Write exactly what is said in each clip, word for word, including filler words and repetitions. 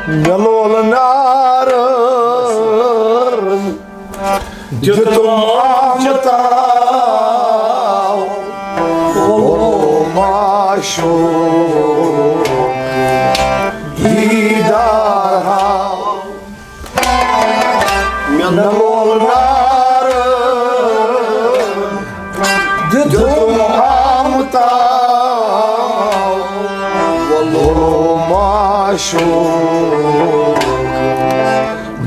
مےٚ لول نارٕ، دیُتُم آمہٕ تاو، ووٚلُم معشوق دیٖدار ہاو۔ مےٚ لول نارٕ، دیُتُم آمہٕ تاو، ووٚلُم معشوق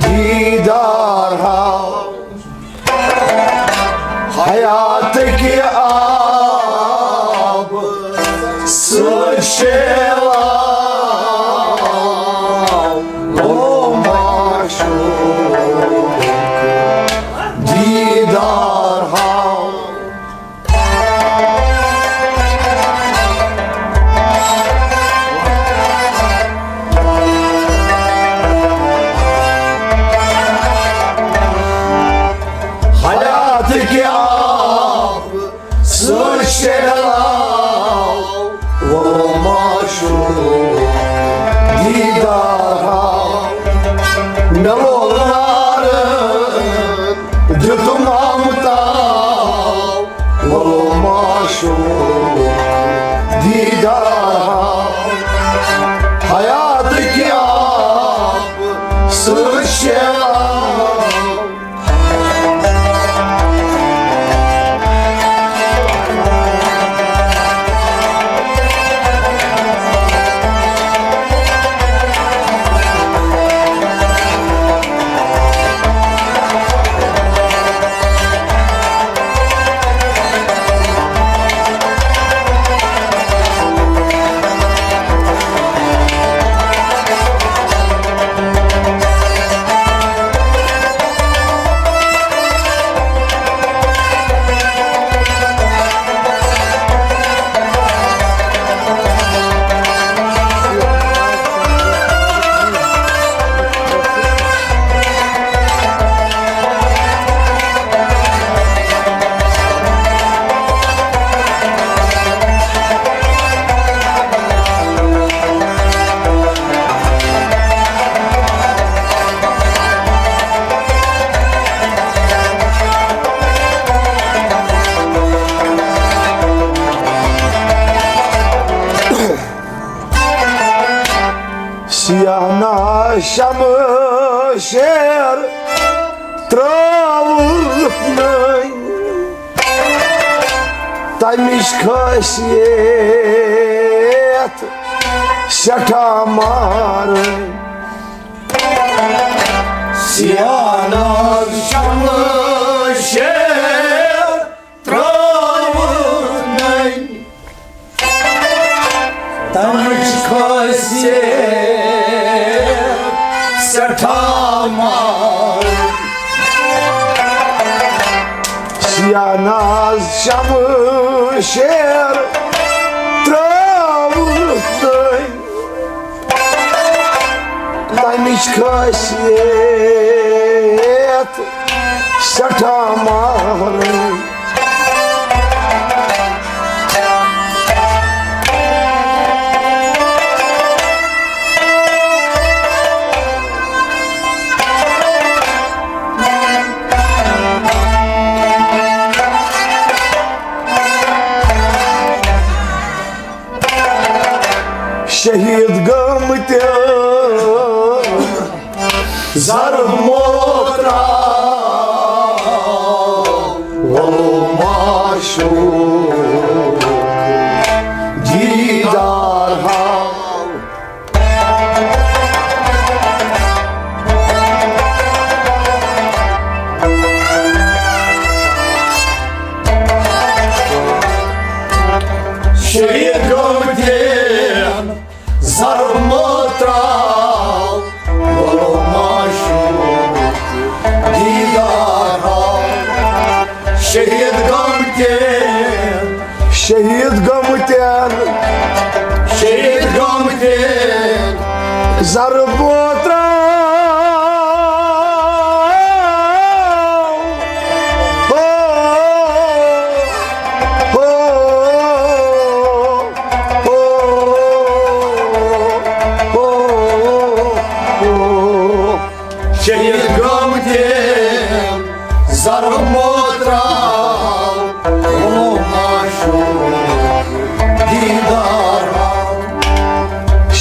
دیٖدار ہاو۔ حیاتٕکۍ آب سۭتۍ شیلاو، ووٚلُم معشوق دیٖدار ہاو۔ حیاتٕکۍ آب سۭتۍ شیلاو، ووٚلُم معشوق دیٖدار ہاو۔ مےٚ لول نارٕ، دیُتُم آمہٕ تاو، ووٚلُم معشوق دیٖدار ہاو۔ حیاتٕکۍ آب سۭتۍ شیلاو۔ سیاہ ناز شمشیر ترٛاوُتھ نٔنۍ، تَمِچ خٲصیت سٮ۪ٹھاہ مارٕنۍ۔ سیاہ ناز شمشیر ترٛاوُن نٔنۍ، تَمِچ خٲصیت سٮ۪ٹھاہ مارٕنۍ۔ سیاہ ناز شمشیر ترٛاوُتھ نٔنۍ، تَمِچ خٲصیت سٮ۪ٹھاہ مارٕنۍ۔ شہید گٲمٕتۍ زر موترا، ووٚلُم معشوق دیٖدار ہاو۔ شہید گٲمٕتٮ۪ن زر موترا، ووٚلُم معشوق دیٖدار ہاو۔ شہید گٲمٕتٮ۪ن، شہید گٲمٕتٮ۪ن، شہید گٲمٕتٮ۪ن زر موترا۔ ہو، ہو، ہو، ہو، ہو۔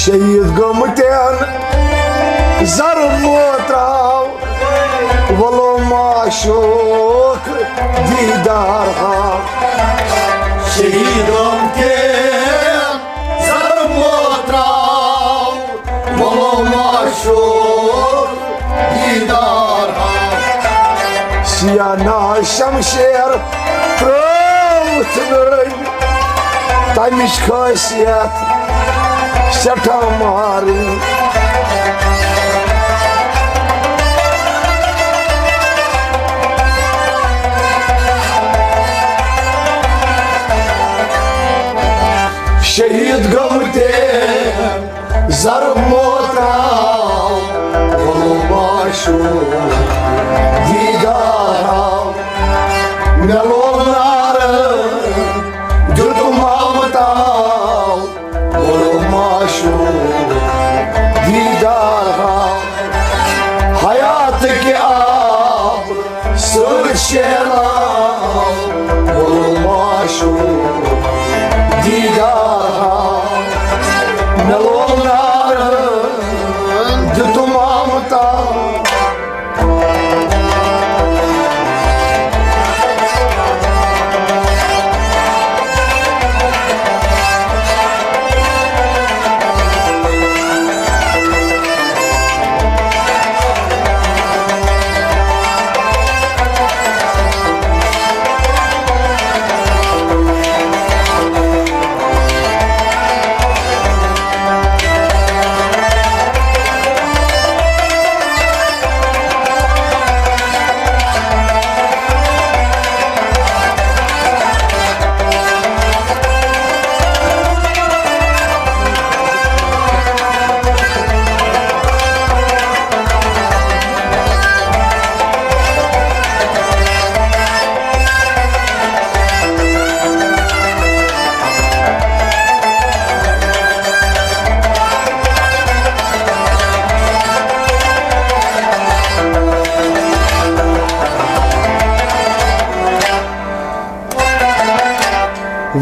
شہید گٔمٕتٮ۪ن زر موتراو، وَلو معشوق دیٖدار ہاو۔ شہید گٔمٕتٮ۪ن زر موتراو، وَلو معشوق دیٖدار ہاو۔ سیاہ ناز شمشیر ترٛٲوتھ نٔرۍ، تمِچ خٲصیت سٮ۪ٹھاہ مارٕنۍ۔ شہید گٔمٕتٮ۪ن زر موتراو، وَلو معشوق دیٖدار ہاو۔ مےٚ لوگ نعرٕ، دیُتُم آمہٕ تاو، وَلو معشوق دیٖدار ہاو۔ حیات کہِ آب سۭتۍ شیلاو، وَلو معشوق دیٖدار ہاو۔ مےٚ لوگ نعرٕ، دیُتُم آمہٕ تاو۔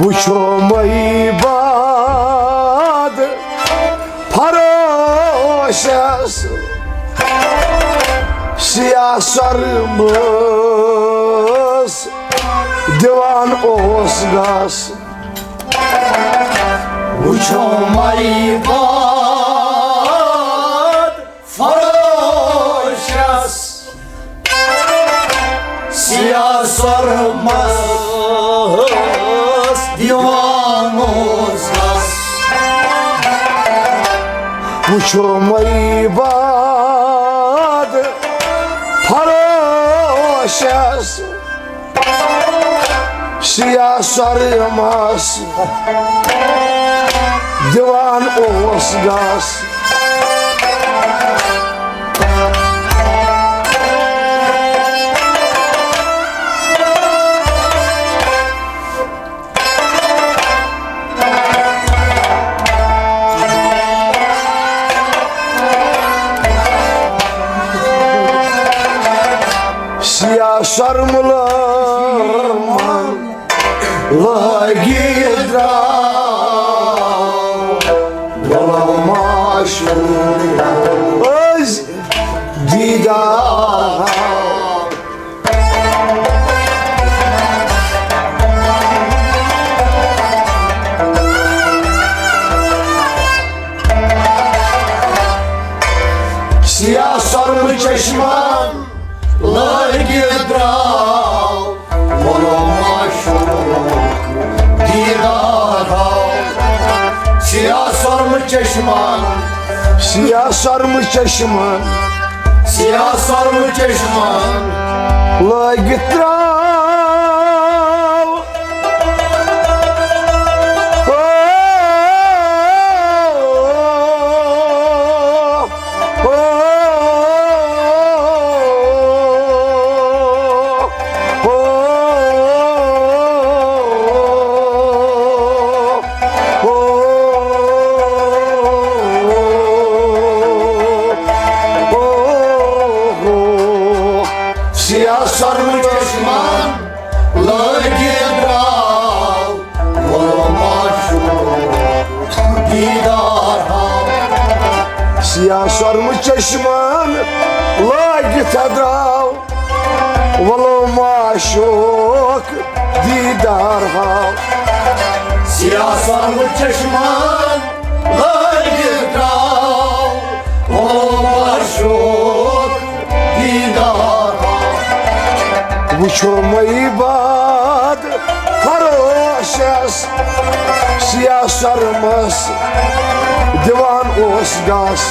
وٕچھو مے بعد فروشس، سیاہ سرمس دِوان اوس گس۔ وٕچھو مے بعد فروشس، سیاہ سرمس دِوان اوس گس۔ وٕچھو مے بعد فروشس، سیاہ سرمس دِوان اوس گس۔ سیاہ سرمہٕ لٲگِتھ لٲگِتھ درٛاو غلام معشوق أزۍ دیٖدار۔ سیاہ سرمہٕ چشمن لٲگِتھ درٛاو غلام معشوق دیٖدار ہاو۔ سیاہ سرمہٕ چشمن، سیاہ سرمہٕ چشمن، سیاہ سرمہٕ چشمن لٲگِتھ درٛاو۔ سیاہ سرمہٕ چشمن لٲگِتھ درٛاو غلام معشوق دیٖدار ہاو۔ یا سۄرمہٕ چشمان لٲگِتھ درٛاو، وَلو معشوق دیٖدار ہاو۔ سیاہ سۄرمہٕ چشمان لٲگِتھ درٛاو، وَلو معشوق دیٖدار ہاو۔ وٕچھو مے باد فروشس، سیاہ سۄرمس دِوان اوس گس۔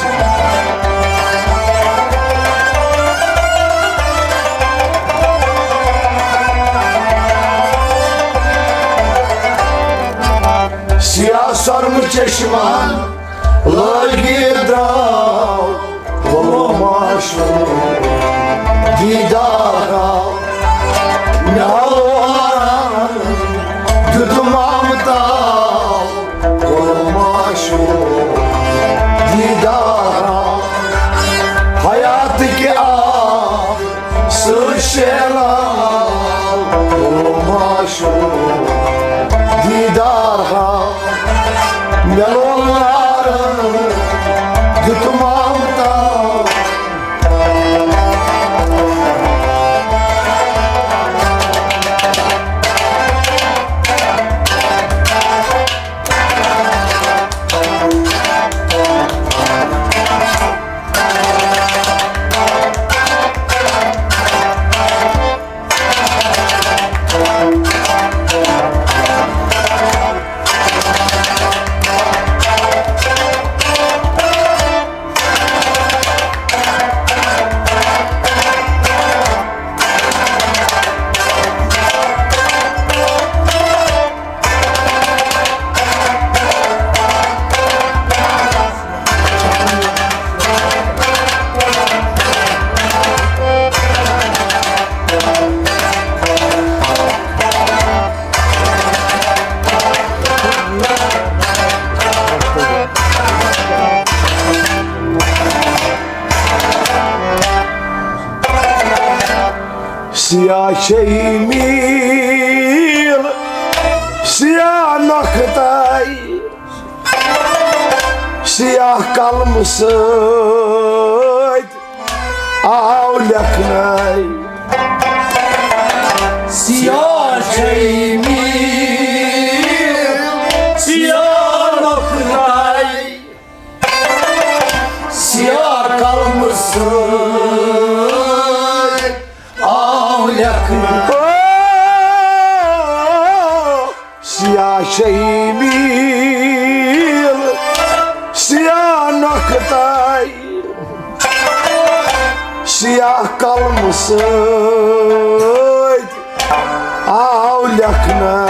سیاہ سۄرمہٕ چشمان لٲگِتھ درٛاو، وَلو معشوق دیٖدار آو۔ مےٚ آو آرام، دیُتمام تاو، وَلو معشوق دیٖدار آو۔ حیاتٕکۍ آب سۭتۍ شیلاو، وَلو معشوق دیٖدار آو۔ مےٚ لول نارٕ، دیُتمام تاو۔ سیاہ چھے میٖل، سیاہ نۄختَے، سیاہ قلمہٕ سۭتۍ آو لیکھنَے۔ سیاہ چھے میٖل، سیاہ نۄختَے، سیاہ قلمہٕ سۭتۍ آو لیکھنہٕ۔ او، سیاہ چھے میٖل، سیاہ نۄختَے، سیاہ قلمہٕ سۭتۍ آو لیکھنَے۔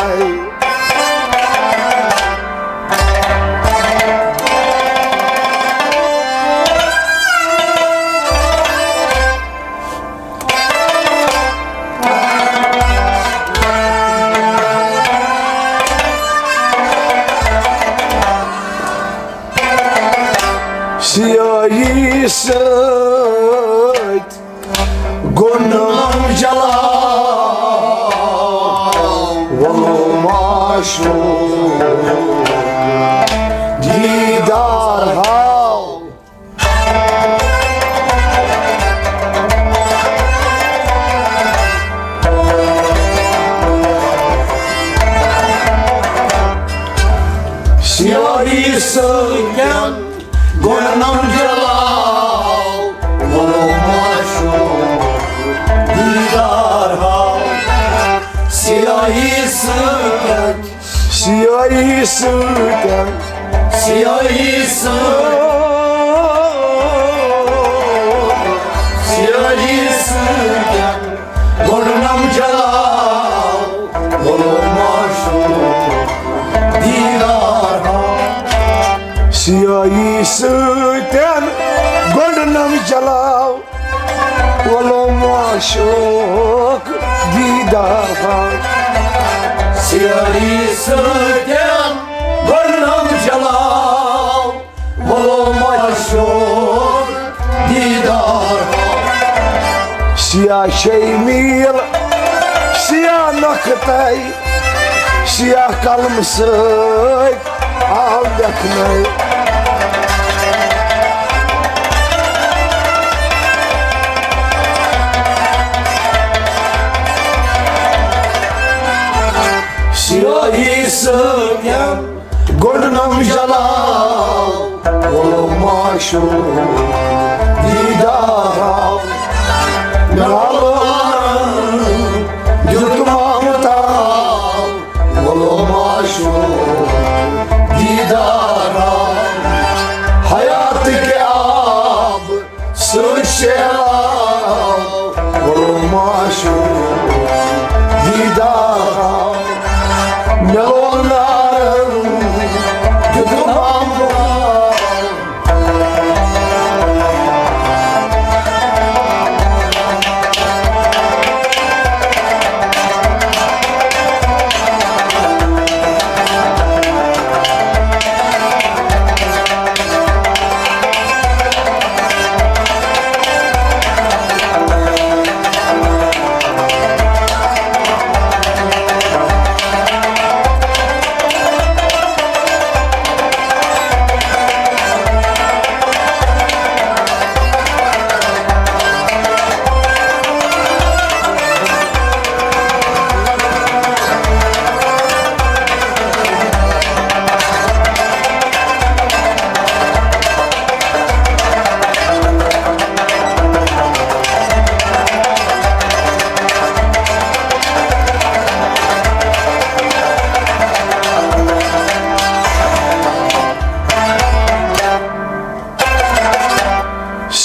سیاہی سۭتۍ گوٚنم جلاو، وَلو معشوق دیٖدار ہاو۔ سیاہی سۭتۍ گوٚنم جلاو، وَلو معشوق دیٖدار ہاو۔ سیاہی سۭتۍ، سیاہی سۭتۍ، سیاہی سۭتۍ، سیاہی سۭتۍ گوٚنم جلاو، وَلو معشوق دیٖدار ہاو۔ سیاہی سۭتۍ گوٚنم جلاو، وَلو معشوق دیٖدار ہاو۔ سیاہی سۭتۍ گوٚنم جلاو، وَلو معشوق دیٖدار ہاو۔ سیاہ چھے میٖل، سیاہ نۄختَے، سیاہ قلمہٕ سۭتۍ آو لیکھنَے۔ دیدار آو، مےٚ لالہٕ دیُت مامتا، وَلو معشوق دیدار آو، حیاتٕکۍ آب سۭتۍ شیلاو، وَلو معشوق دیدار آو، مےٚ لوگ نارن دیُت مامتا۔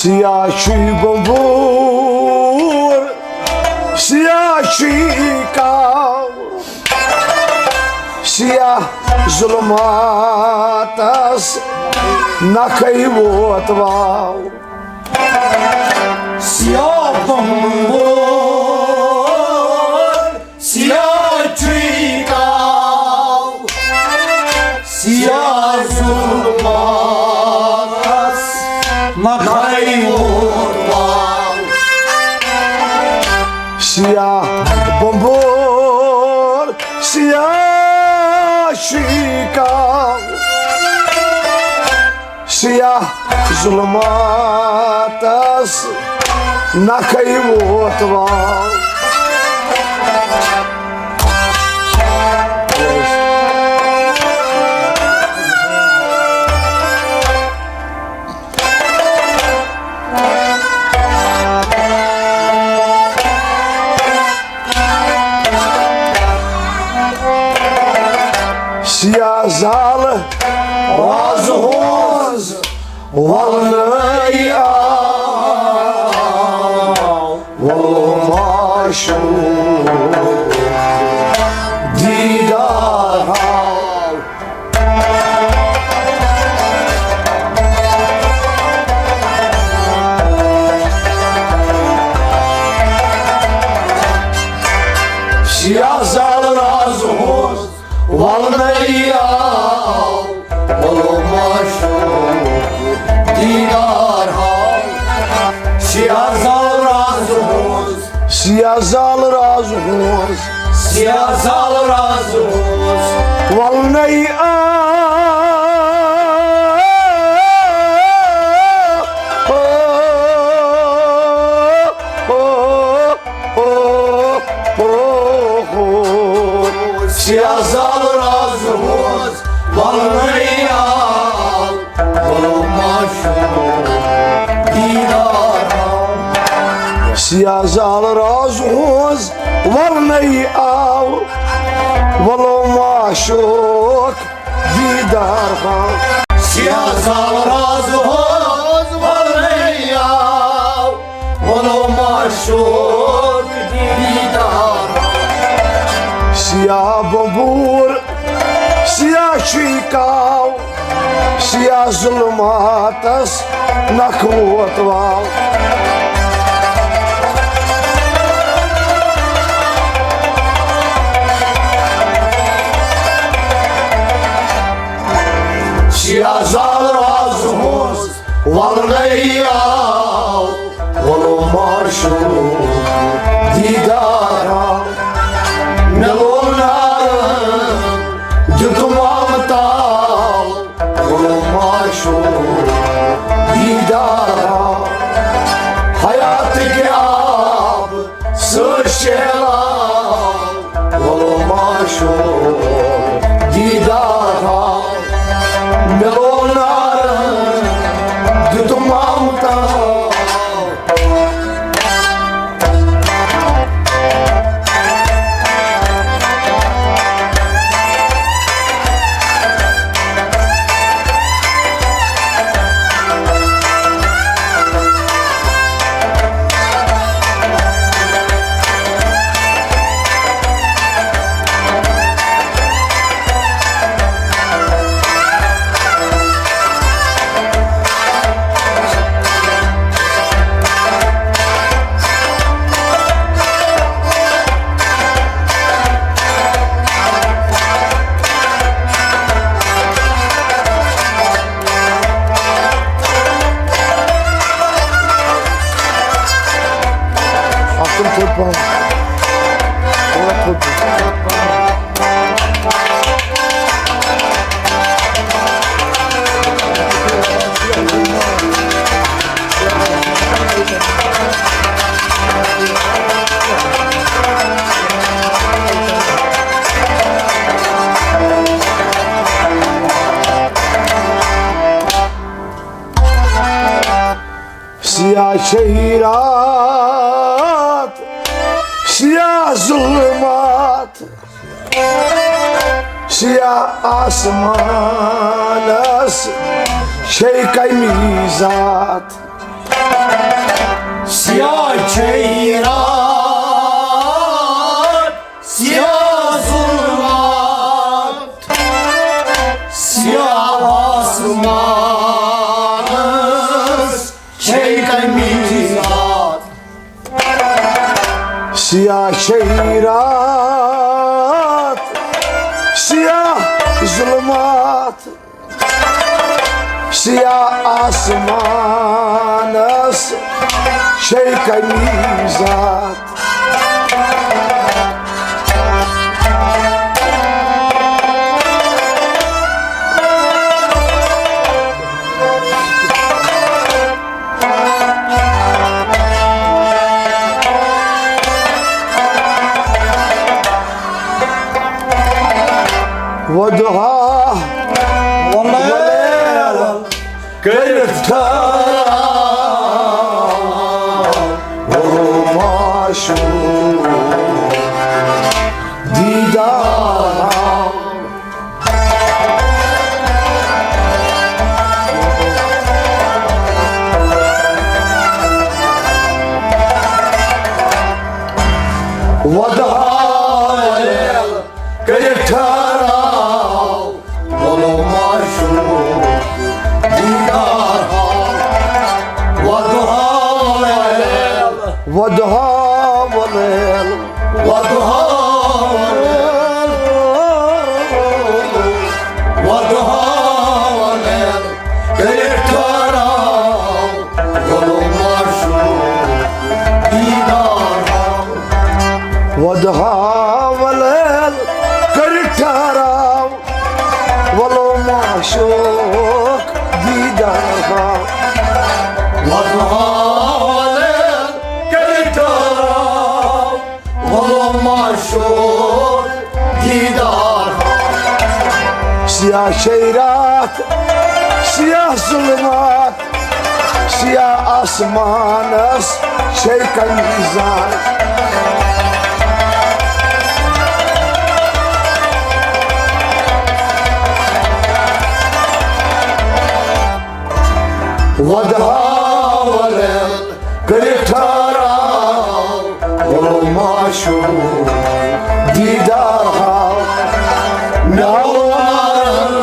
سیاہ چھُے بُمبوٗر، سیاہ چھُے کاو، سیاہ ظُلماتس نکھے ووت واو۔ سیاہ بُمبوٗر، سیاہ چھُے کاو، سیاہ ظُلماتس نکھے ووت واو۔ سیاہ بُمبوٗر، سیاہ چھُے کاو، سیاہ ظُلماتس نکھے ووت واو۔ سیاہ زال راز ہٕنٛز ولنَے آو، وَلو معشوق دیدار آو۔ سیاہ زال راز ہٕنٛز ولنَے آو، وَلو معشوق دیدار آو۔ سیاہ زال راز ہٕنٛز، سیاہ زال راز ہٕنٛز، سیاہ زال راز ہٕنٛز ولنَے آو۔ او، او، او، او، او۔ سیاہ زال راز ہٕنٛز ولنَے آو، وَلو معشوق دیدار آو۔ سیاہ زال راز ہٕنٛز ولنَے آو، وَلو معشوق دیدار آو۔ سیاہ زال راز ہٕنٛز ولنَے آو، وَلو معشوق دیدار آو۔ سیاہ بُمبوٗر، سیاہ چھُے کاو، سیاہ ظُلماتس نکھٕ ووت واو۔ سیاہ زال راز ہٕنٛز ولنَے آو، وَلو معشوق دیدار آو۔ مےٚ لوگ نارن دیُت مامتا، وَلو معشوق دیدار آو۔ حیاتٕکۍ آب سۭتۍ شیلاو، وَلو معشوق دیدار آو۔ مےٚ لوگ نارن سیاہ چھے رات، سیاہ ظلمات، سیاہ آسمانس چھے کمی ذات۔ سیاہ چھے رات، سیاہ ظلمات، سیاہ آسمانس چھے کمی ذات۔ سیاہ چھے رات، سیاہ ظلمات، سیاہ آسمانس چھے کمی ذات۔ وضحیٰ، ولیل، کٔرِتھ ٹھہراو، ووٚنُم معشوق دیدار۔ وضحیٰ، ولیل، کٔرِتھ ٹھہراو، ووٚنُم معشوق دیدار ہاو۔ وضحیٰ، ولیل، وضحیٰ، ولیل، وضحیٰ، ولیل، وضحیٰ، ولیل، کٔرِتھ ٹھہراو، ووٚنُم معشوق دیدار ہاو۔ وضحیٰ، ولیل، کٔرِتھ ٹھہراو، ووٚنُم معشوق دیدار ہاو۔ وضحیٰ، ولیل، کٔرِتھ ٹھہراو، ووٚنُم معشوق دیدار ہاو۔ سیاہ چھے رات، سیاہ ظلمات، سیاہ آسمانس چھے کمی ذات۔ وضحیٰ، ولیل، کٔرِتھ ٹھہراو، ووٚنُم معشوق دیدار ہاو۔ مےٚ ووٚن نارن،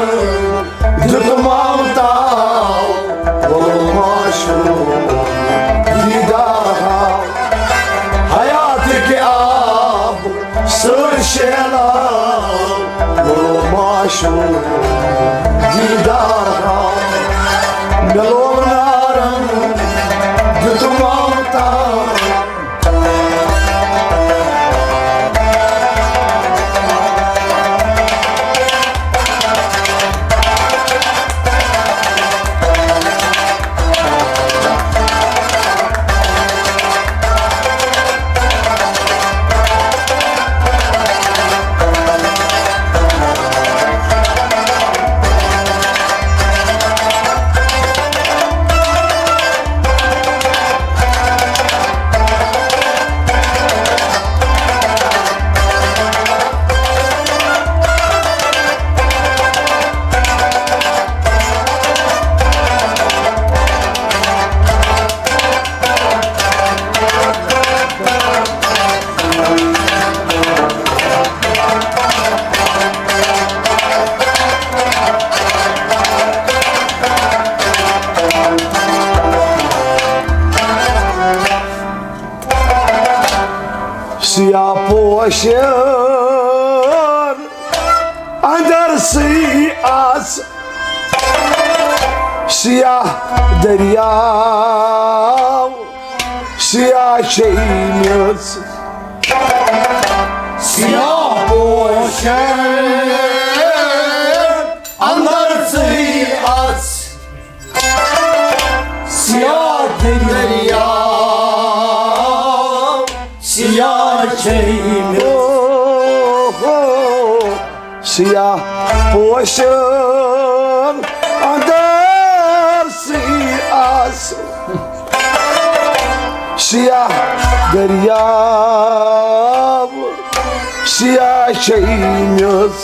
دیُتمم تاو، ووٚنُم معشوق دیدار ہاو۔ حیاتٕکۍ آب سۭتۍ شیلاو، ووٚنُم معشوق دیدار ہاو۔ مےٚ لوگ نارن، دیُتمم تاو۔ سیاہ پوشن اندر سی آس، سیاہ دریاو سیاہ چھے میژ۔ سیاہ پوش اندر ژٕے اژ۔ سیاہ دریا، سیاہ چھے مےٚ۔ سیاہ پوشن اندر سی آس، سیاہ دریاب، سیاہ چھے میٚژ۔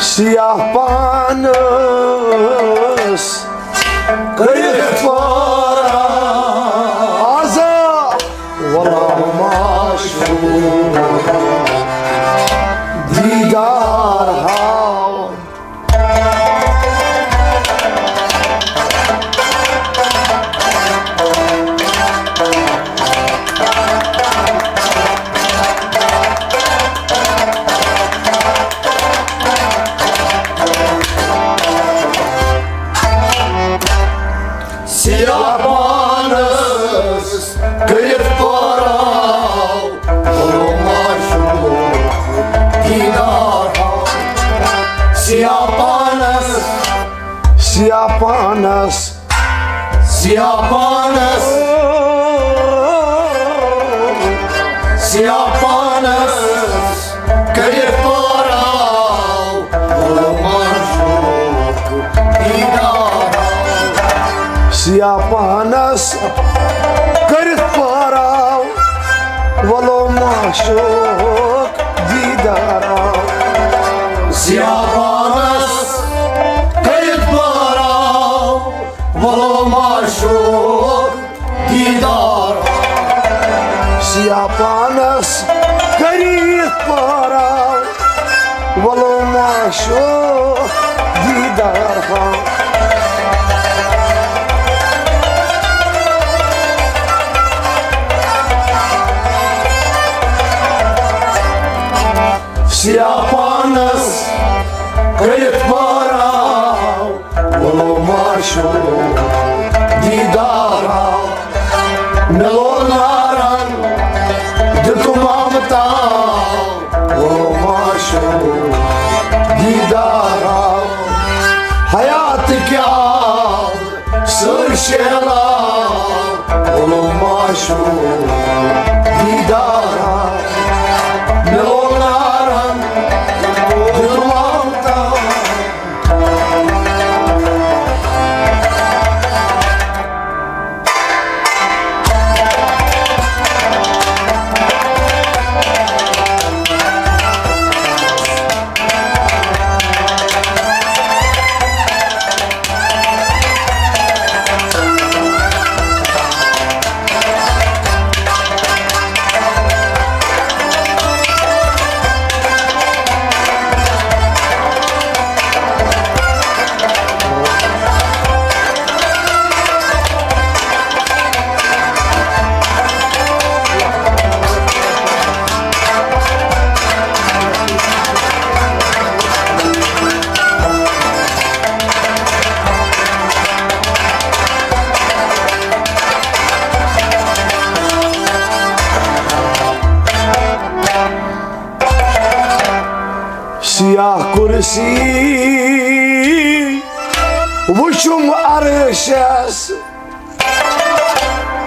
سیاہ پانس کٔرِتھ پارا آزا، ولا معشوق دیدار ہاو۔ سیاہ پانس کٔرِتھ پاراو، گوٚو معشوق دیدار ہاو۔ سیاہ پانس، سیاہ پانس، سیاہ پانس، سیاہ پانس کٔرِتھ پاراو، وَلہٕ معشوق دیدار۔ سیاہ پانس کٔرِتھ پاراو، وَلہٕ معشوق دیدار۔ سیاہ پانس کٔرِتھ پاراو، وَلہٕ معشوق دیدار۔ سیاہ پانس کٔرِتھ پاراو، وَلہٕ معشوق دیدار ہاو۔ سیاہ پانس کٔرِتھ پاراو، وَلہٕ معشوق دیدار ہاو۔ مےٚ لوگ نارن، دیُتُم آمہٕ تاو، وَلہٕ معشوق دیدار ہاو۔ حیات کیٛاہ سٲرۍ شیلاو، وَلہٕ معشوق دیدار ہاو۔ مےٚ لوگ نارن، دیُتُم آمہٕ تاو۔ سیاہ کرسی وُچھُم عرشس،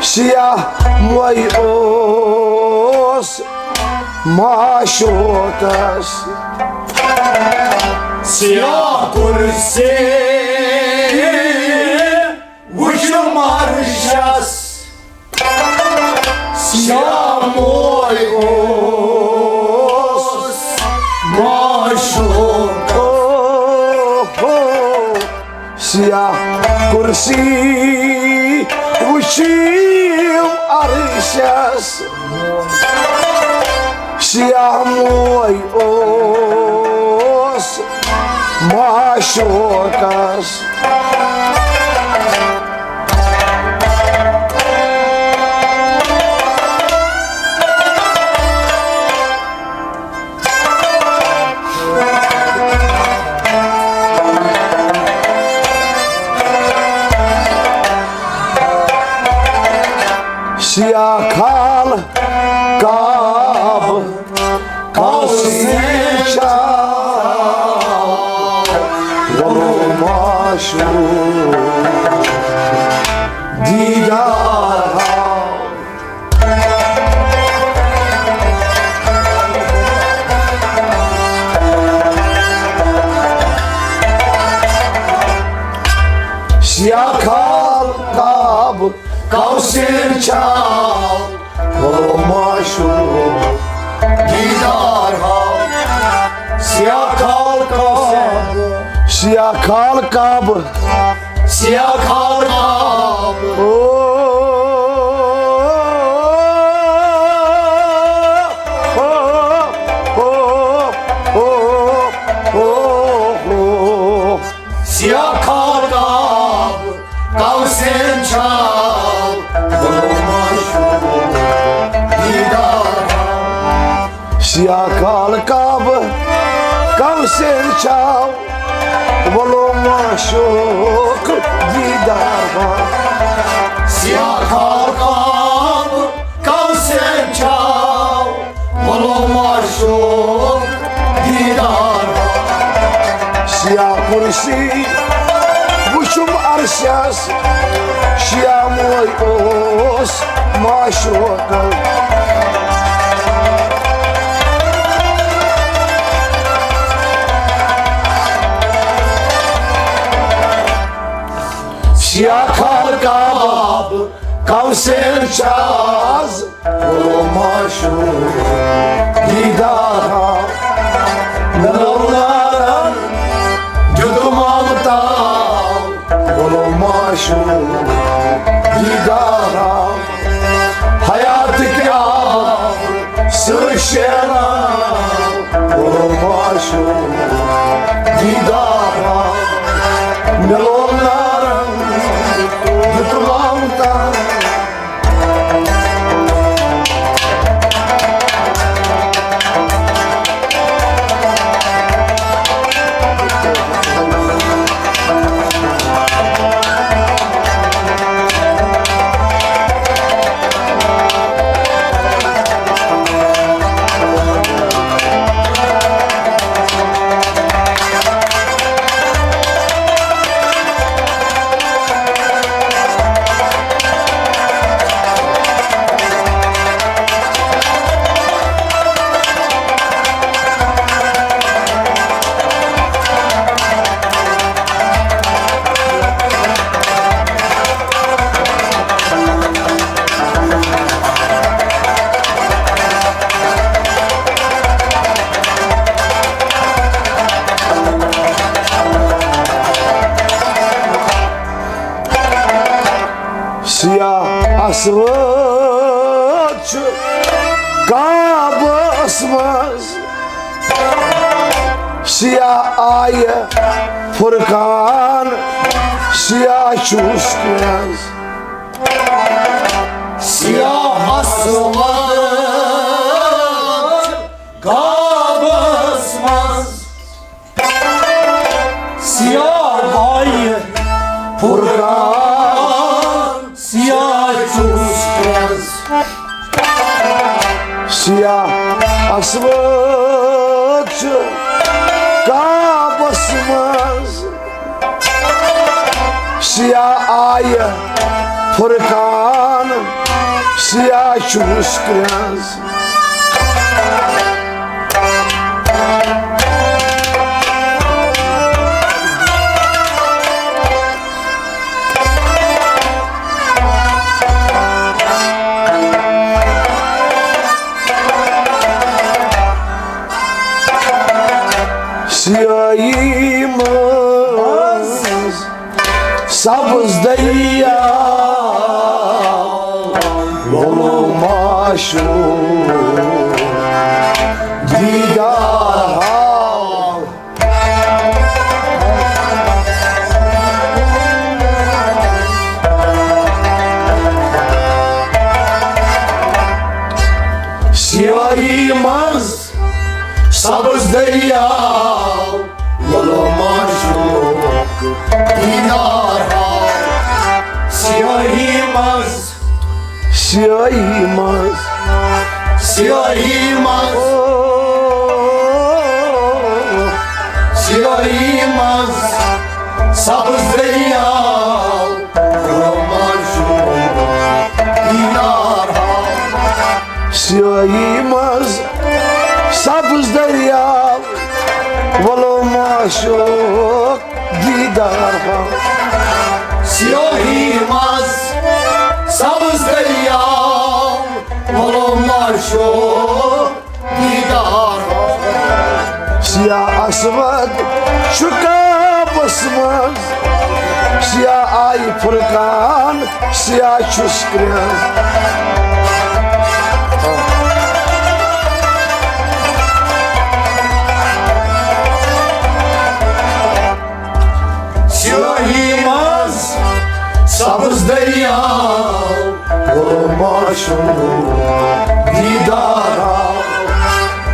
سیاہ موے اوس معشوقس۔ سیاہ کرسی وُچھُم عرشس، سیاہ موے اوس معشوق۔ سیاہ کرسی وُچھِم عرشس، سیاہ موے اوس معشوقس۔ سیاہ خال کعبہٕ کَوثر چھا، وَلو معشوق دیدار ہاو۔ سیاہ خال کعبہٕ کَوثر چھا، وَلو معشوق دیدار ہاو۔ سیاہ خال کعبہٕ، سیاہ خال کعبہٕ، سیاہ خال کعبہٕ۔ او، او، او، او، او، او۔ سیاہ خال کعبہٕ کَوثر چھا، وَلو معشوق دیدار ہاو۔ سیاہ خال کعبہٕ کَوثر چھا، وَلو معشوق دیدار ہاو۔ سیاہ خال کعبہٕ کَوثر چھا، وَلو معشوق دیدار ہاو۔ سیاہ کرسی وُچھُم عرشس، شیاموے اوس معشوق۔ سیاہ خال کعبہٕ کَوثر چھا، وَلو معشوق دیدار ہاو۔ مےٚ لوٚب نارن دیُتُم آمہٕ تاو، وَلو معشوق دیدار ہاو۔ حیاتٕکۍ آب سۭتۍ شیران، وَلو معشوق دیدار ہاو۔ مےٚ لوٚب نارن دیُتُم آمہٕ تاو۔ سیاہ اسود چھُ کعبس منٛز، سیاہ آیہِ فرقان، سیاہ چھُس کرٛنٛز۔ سیاہ اسود چھُ کعبس منٛز، سیاہ آیہِ فرقان، سیاہ چھُس کرٛنٛز۔ سیاہ اسود چھُ کعبس منٛز، سیاہ آیہِ فرقان، سیاہ چھُس کرٛنٛز۔ سیاہی منٛز سبز دریا، وَلو معشوق دیدار ہاو۔ سیاہی منٛز سبز دریا، وَلو معشوق دیدار ہاو۔ سیاہی سیاہی منٛز، سیاہی منٛز، او، سیاہی منٛز سبز دٔریاو، رومانچک دیدار ہاو۔ سیاہی منٛز سبز دٔریاو، وَلو معشوق دیدار ہاو۔ سیاہی منٛز سبز دٔریاو، وَلو معشوق دیدار ہاو۔ سیاہ اسود چھُ کابس منٛز، سیاہ آیہِ فرقان، سیاہ چھُس کرٛٮ۪نٛز۔ سیاہی منٛز سبز دٔریاو، وَلو معشوق دیدار ہاو۔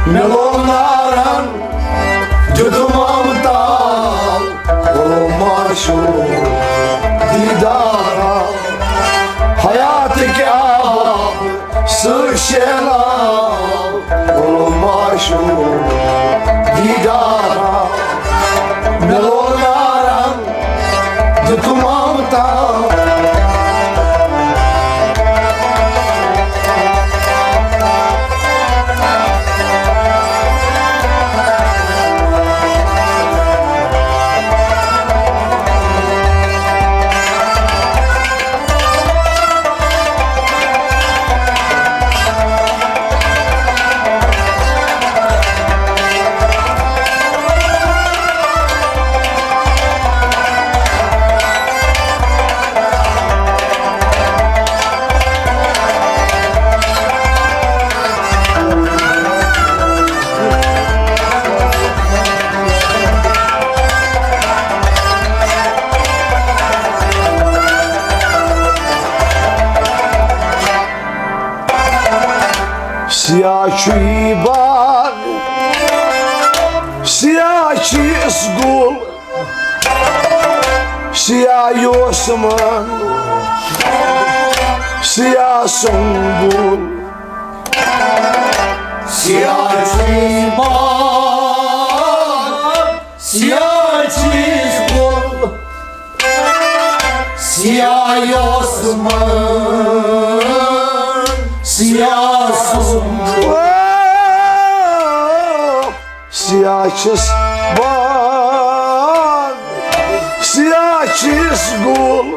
مےٚ لوگ نارن، دیُتُم آمہٕ تاو، وَلو معشوق دیدار ہاو۔ حیاتٕکۍ آب سۭتۍ شیلاو، وَلو معشوق دیدار ہاو۔ مےٚ لوگ نارن، دیُتُم آمہٕ تاو۔ سیاہ چھُ یہِ باغ، سیاہ چھُ یہِ گُل، سیاہ یوسمن، سیاہ سنبل۔ سیاہ چھُ یہِ باغ، سیاہ چھُ یہِ گُل، سیاہ یوسمن، سیاہ سنبل۔ سیاہ چھُس باغ، سیاہ چھُس گُل،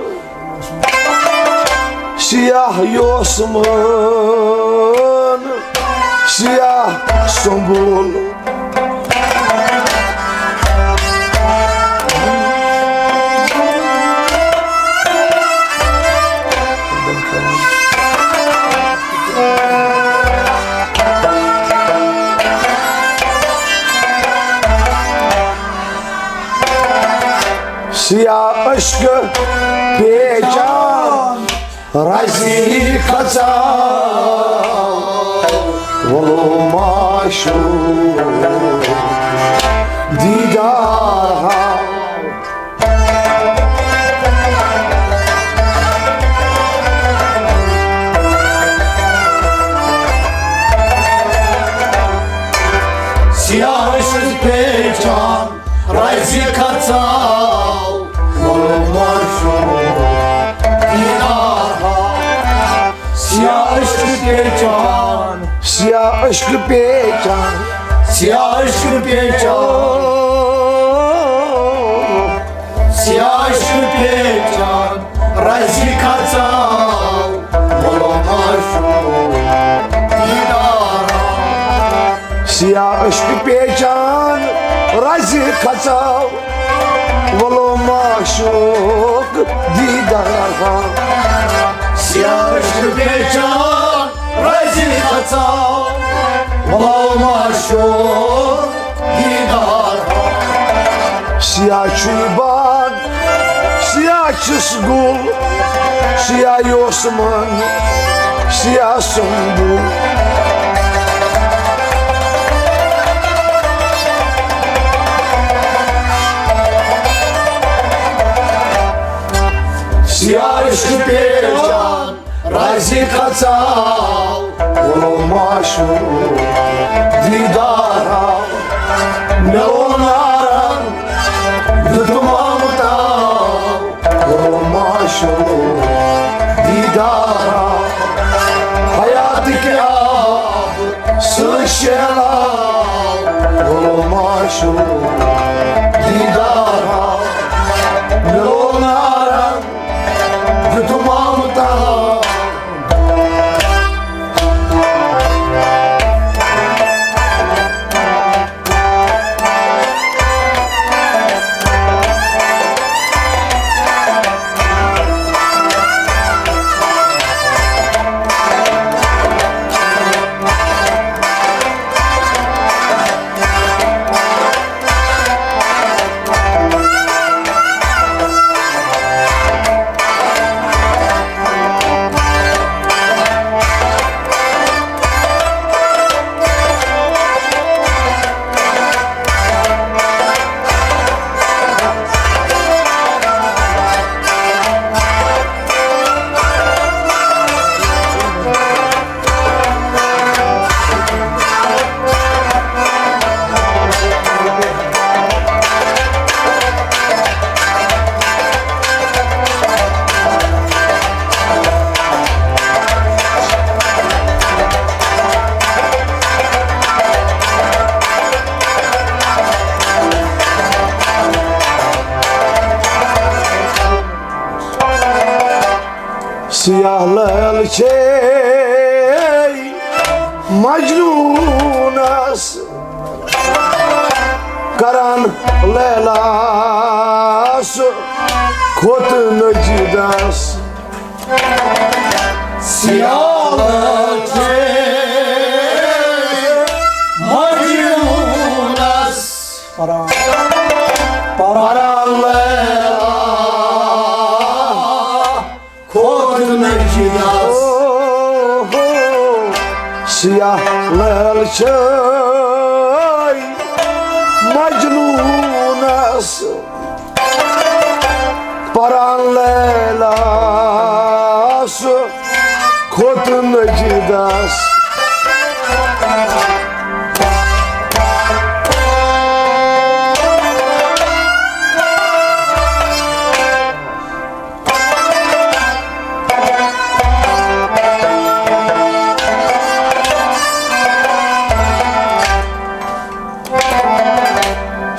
سیاہ یوسمن، سیاہ سنبل۔ سیاہ اشک پیچان رزی کھژاو، وَلو معشوق دیدار ہاو۔ سیاہ اشک پیچان رزِ کھژاو، وَلو معشوق دیدار ہاو۔ سیاہ اشک پیچان، سیاہ اشک پیچان، سیاہ اشک پیچان، سیاہ اشک پیچان رزِ کھژاو، وَلو معشوق دیدار ہاو۔ سیاہ اشک پیچان رزِ کھژاو، وَلو معشوق دیدار ہاو۔ سیاہ اشک پیچان رزِ کھژاو، وَلو معشوق دیدار ہاو۔ سیاہ چھُ یہِ باغ، سیاہ چھُس گُل، سیاہ یوسمن، سیاہ سنبل۔ سیاہ اشک پیچان رازِ کھژاو، او معشوق دیدار آو۔ مےٚ ووٚن نارن، دیُتمم تاو، او معشوق دیدار آو۔ حیاتٕکۍ آب سۭتۍ شیلاو، او معشوق دیدار آو۔ مےٚ ووٚن نارن، دیُتمم تاو۔ سیاہ لٲل چھے مجنوٗنس کران لیلاس کھوٚت نجدس۔ سیاہ لٲل چھے مجنوٗنس پران، پران لیلا کھوٚت نجدس۔ سیاہ لٲل چھے مجنوٗنس پران لیلاس کھوٚت نجدس۔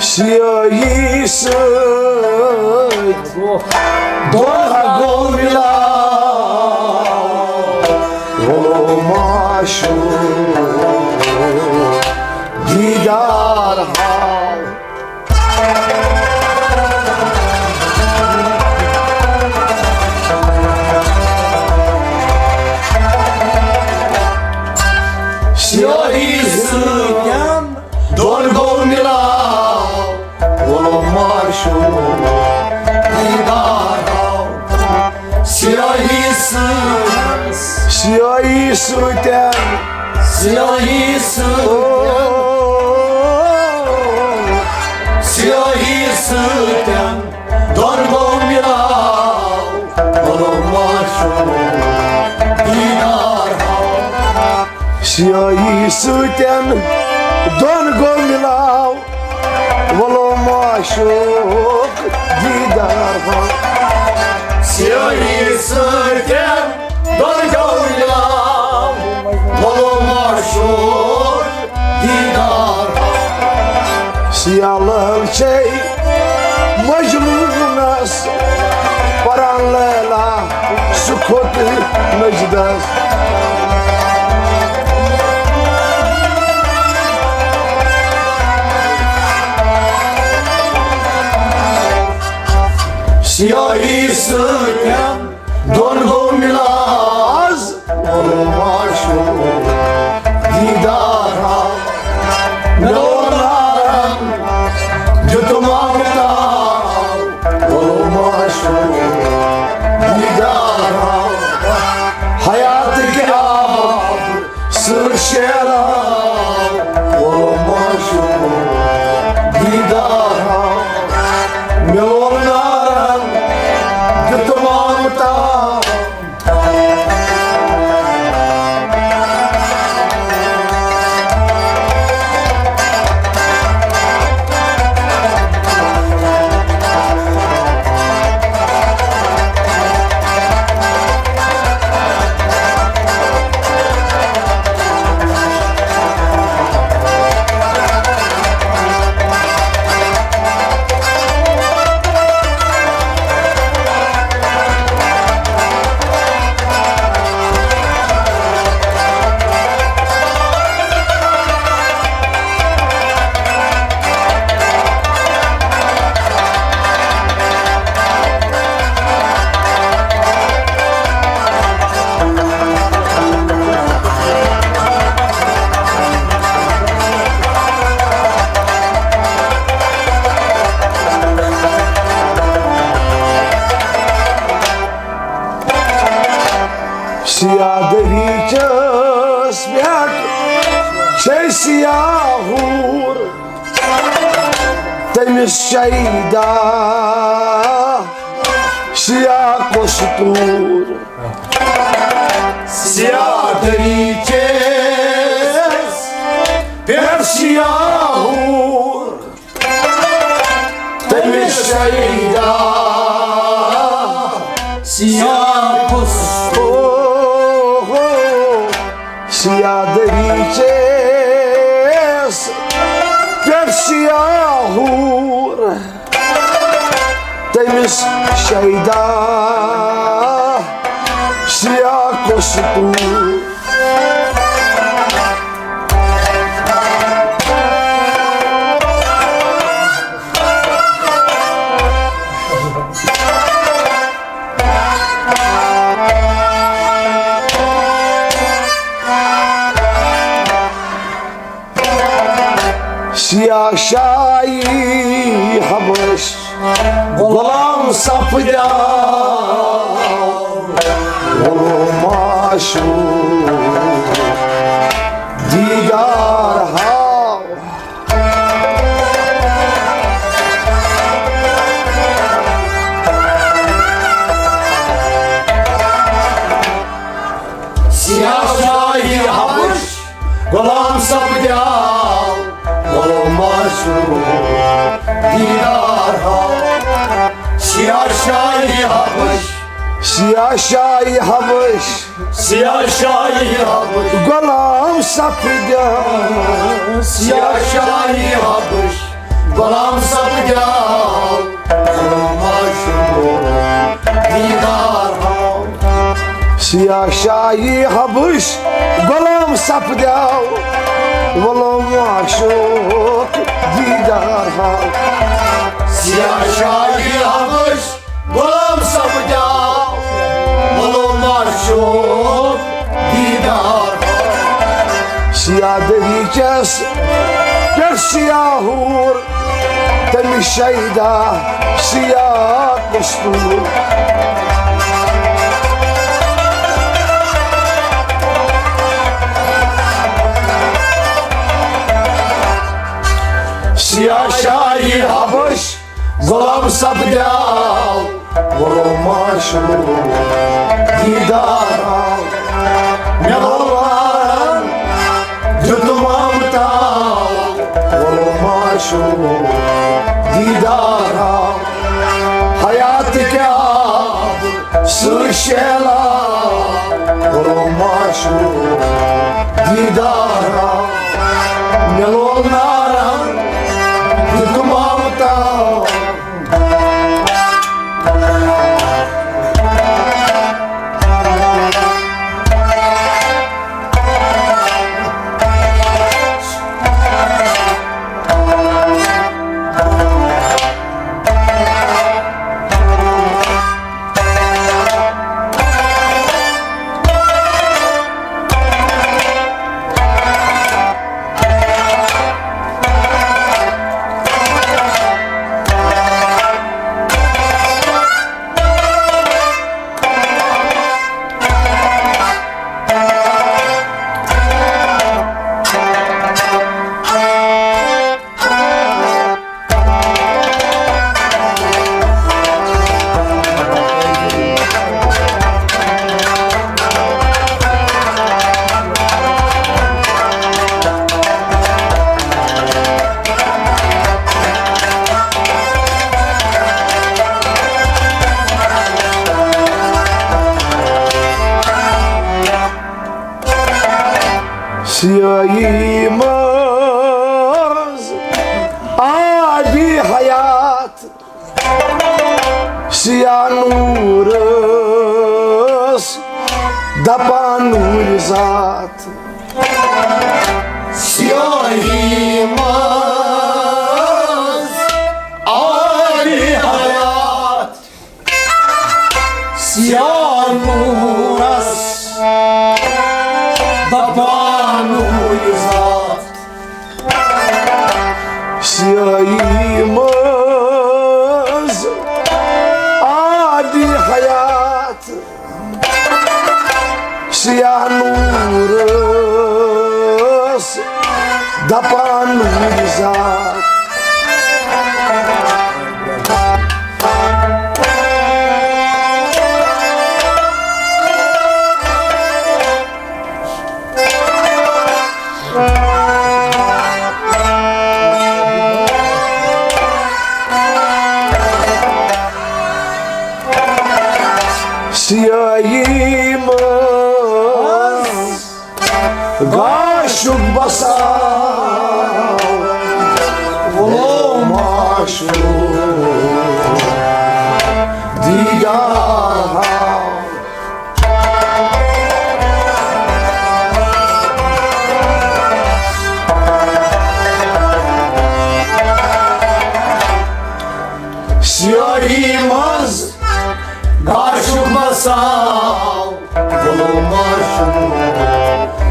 سیاہی سۭتۍ دۄہ گوٚو مِلاو، او معشوق دیدار ہاو۔ سیاہی سۭتۍ دۄن گوٚو مِلاو، او معشوق دیدار آو۔ سیاہی سۭتۍ، سیاہی سۭتۍ، سیاہی سۭتۍ، سیاہی سۭتۍ دۄن گوٚو مِلاو، او معشوق دیدار آو۔ سیاہی سۭتۍ دۄن گوٚو مِلاو، وَلو معشوق دیدار ہاو۔ سیاہی سۭتۍ دۄن گوٚو مِلاو، وَلو معشوق دیدار ہاو۔ سیاہ لٲل چھے مجنوٗنس پران لیلا، سُہ کھوٚت نجدس۔ سیاہی سۭتۍ دۄن گوٚو مِلاو، از او معشوق دیدار آو۔ مےٚ اوٚن نارن، دیُتمم تاو، او معشوق دیدار آو۔ حیاتٕکۍ آب سۭتۍ شیلاو، او معشوق دیدار آو۔ مےٚ اوٚن نارن، دیُتمم تاو۔ سیاہ دٔریٖچَس پٮ۪ٹھ چھے سیاہ حوٗر، تٔمِس شیدا سیاہ قستوٗر۔ سیاہ دٔریٖچَس پٮ۪ٹھ سیاہ حوٗر، تٔمِس شیدا سیاہ قستوٗر۔ اوہو، سیاہ دٔریٖچَس پٮ۪ٹھ سیاہ حوٗر، تٔمِس شیدا سیاہ قستوٗر۔ سیاہ شاہی حبش غلام سپدیو، غلام معشوق دیدار ہاو۔ سیاہ شاہی حبش غلام سپدیو، غلام معشوق دیدار ہاو۔ سیاہ شاہی حبش، سیاہ شاہی حبش، سیاہ شاہی حبش غلام سپدیو، سیاہ شاہی حبش غلام سپدیو، غلام معشوق دیدار ہاو۔ سیاہ شاہی حبش غلام سپدیو، غلام معشوق دیدار ہاو۔ سیاہ شاہی حبش غلام سپدیو، غلام معشوق دیدار ہاو۔ سیاہ دٔریٖچَس پٮ۪ٹھ سیاہ حوٗر، تٔمِس شیدا سیاہ قستوٗر۔ سیاہ شاہی حبش غلام سپدیو، غلام معشوق دیدار ہاو۔ مےٚ لوگ نارن، دیُت مامتاو، غلام معشوق دیدار ہاو۔ حیات کیٛاہ سُہ شیلا، غلام معشوق دیدار ہاو۔ مےٚ لوگ نارن، دیُت مامتاو۔ سیاہی منٛز آبِ حیات، سیاہ نوٗرس دپان نوٗرِ ذات۔ سیاہی منٛز آبِ حیات، سیاہ نوٗرس دپان نوٗرِ ذات۔ سیاہی منٛز آبِ حیات، سیاہ نوٗرس دپان نوٗرزار۔ سیاہی منٛز گاشُک بساو، ووٚلو معشوق دیدار ہاو۔ سیاہی منٛز گاشُک بساو، ووٚلو معشوق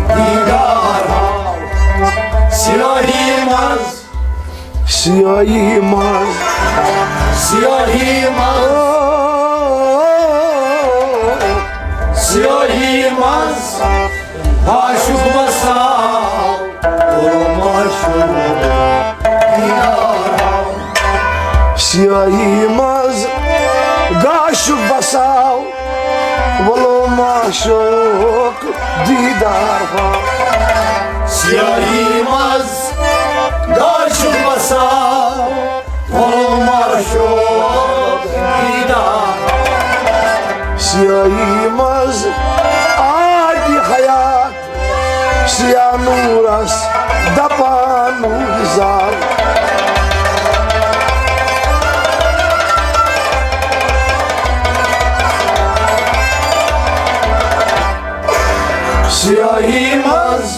دیدار ہاو۔ سیاہی منٛز، سیاہی منٛز، سیاہی منٛز، سیاہی منٛز گاشُک بساو، ووٚلو معشوق دیدار ہاو۔ سیاہی منٛز گاشُک بساو، ووٚلو معشوق دیدار ہاو۔ سیاہی منٛز گاشُک بساو، ووٚلو معشوق دیدار ہاو۔ سیاہی منٛز آدِ حیات سیاہ نوٗرس دپان نوٗرزار۔ سیاہی منٛز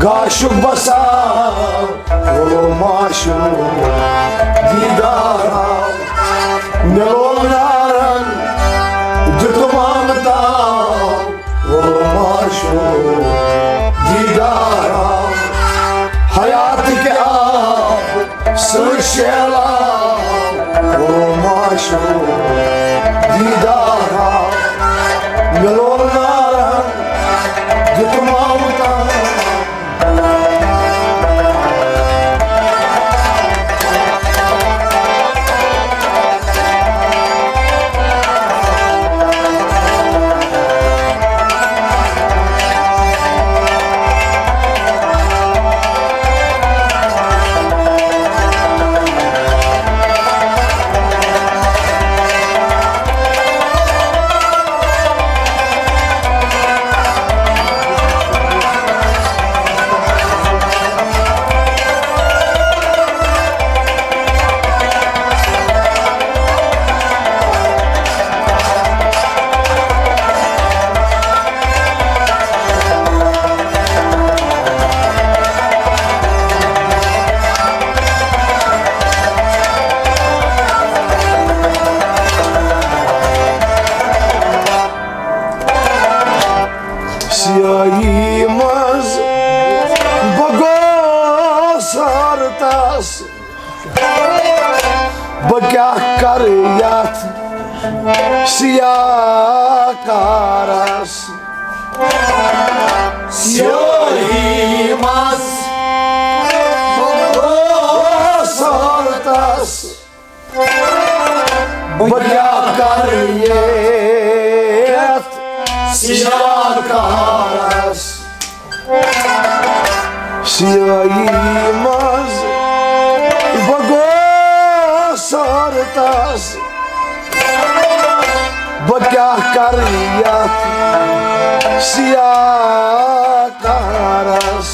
گاشُک بساو، ووٚلو معشوق دیدار ہاو۔ مےٚ لوگ نارن، دیُتمم تاو، ووٚلو معشوق دیدار ہاو۔ حیاتٕکۍ آب سۭتۍ شیلاو، ووٚلو معشوق دیدار ہاو۔ مےٚ لوگ نارن، دیُتمم تاو۔ سیاہی منٛز بہٕ گوس ہرتس، بہٕ کیٛاہ کرٕ یتھ سیاہ کارس؟ سیاہی منٛز بہٕ گوس ہرتس، بہٕ کیٛاہ کرٕ یتھ سیاہ کارس؟ سیاہی منٛز بہٕ گوس ہرتس، بہٕ کیٛاہ کرٕ یتھ سیاہ کارس؟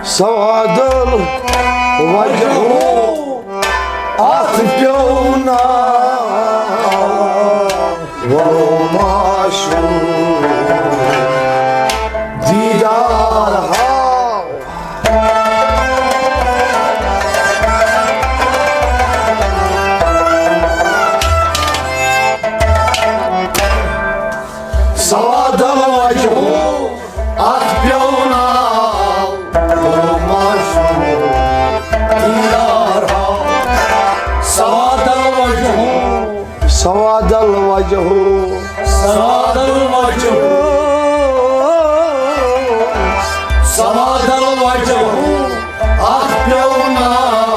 سوادل وجہو اتھ پیوٚو ناو، ووٚلو معشوق دیدار ہاو۔ سادل وجہو، سادل وجہو، سادل وجہو، اتھ پیوٚو ناو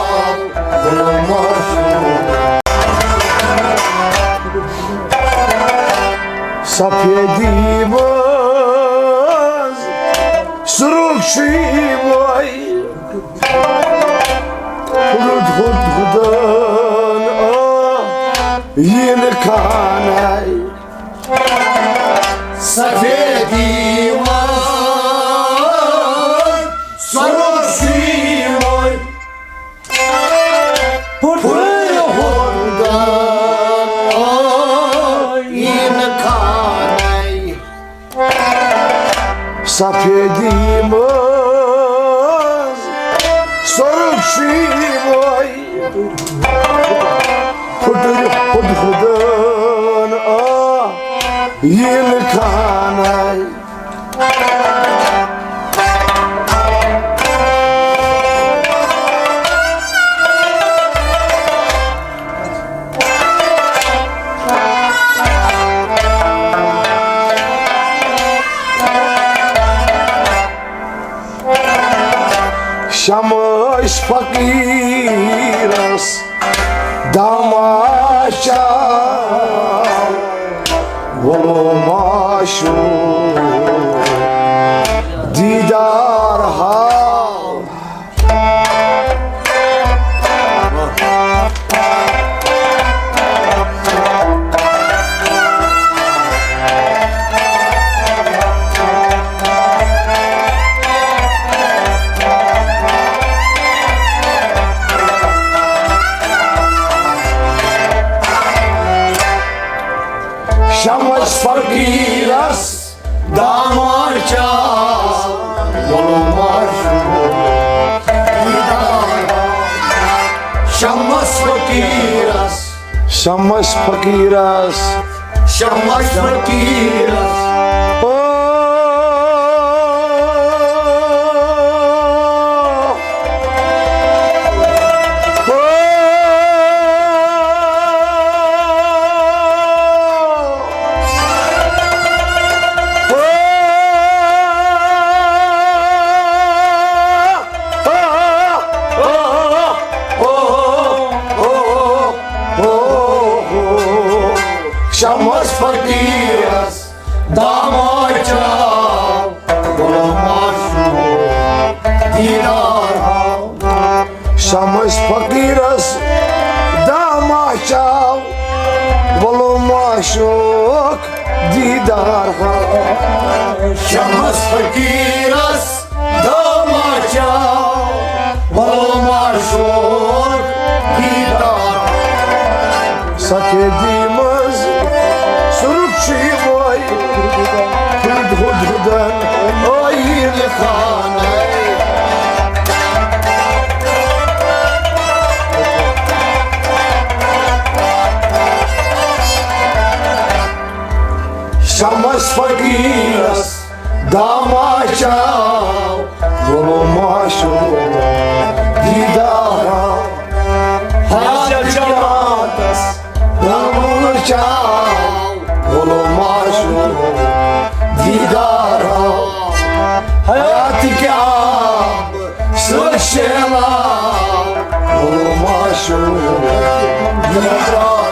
غلام معشوق۔ سفیدی منٛز سرُخ چھُے وۄنۍ۔ ہُد ہُد ہُدان آ یِنہٕ خانَے۔ سفیدی منٛز سرُخ چھُے وۄنۍ۔ ہُد ہُد ہُدان آ یِنہٕ خانَے۔ سفیدی منٛز سرُخ چھُے وۄنۍ۔ پھُٹُر ہُد ہُدان آ یِنہٕ خانَے۔ شمس فقیرس داماچا وولو معشوق دیدار ہاو۔ شمس فقیرس داماچا وولو معشوق۔ شمس فقیرس، شمس فقیرس، شمس فقیرس۔ او، او، او۔ شمس فقیرس داماچا وولو معشوق دیدار ہاو۔ شمس فقیرس داماچا وولو معشوق دیدار ہاو۔ شمس فقیرس داماچا وولو معشوق دیدار۔ سفیدی منٛز سرُخ چھُے وۄنۍ۔ ہُد ہُد ہُدان آیِنہٕ خانَے۔ شمس فقیرس داماچا وولو معشوق دیدار ہاو۔ حیات جماعتس داماچا وولو معشوق دیدار ہاو۔ حیات کیا سر شیلا وولو معشوق دیدار۔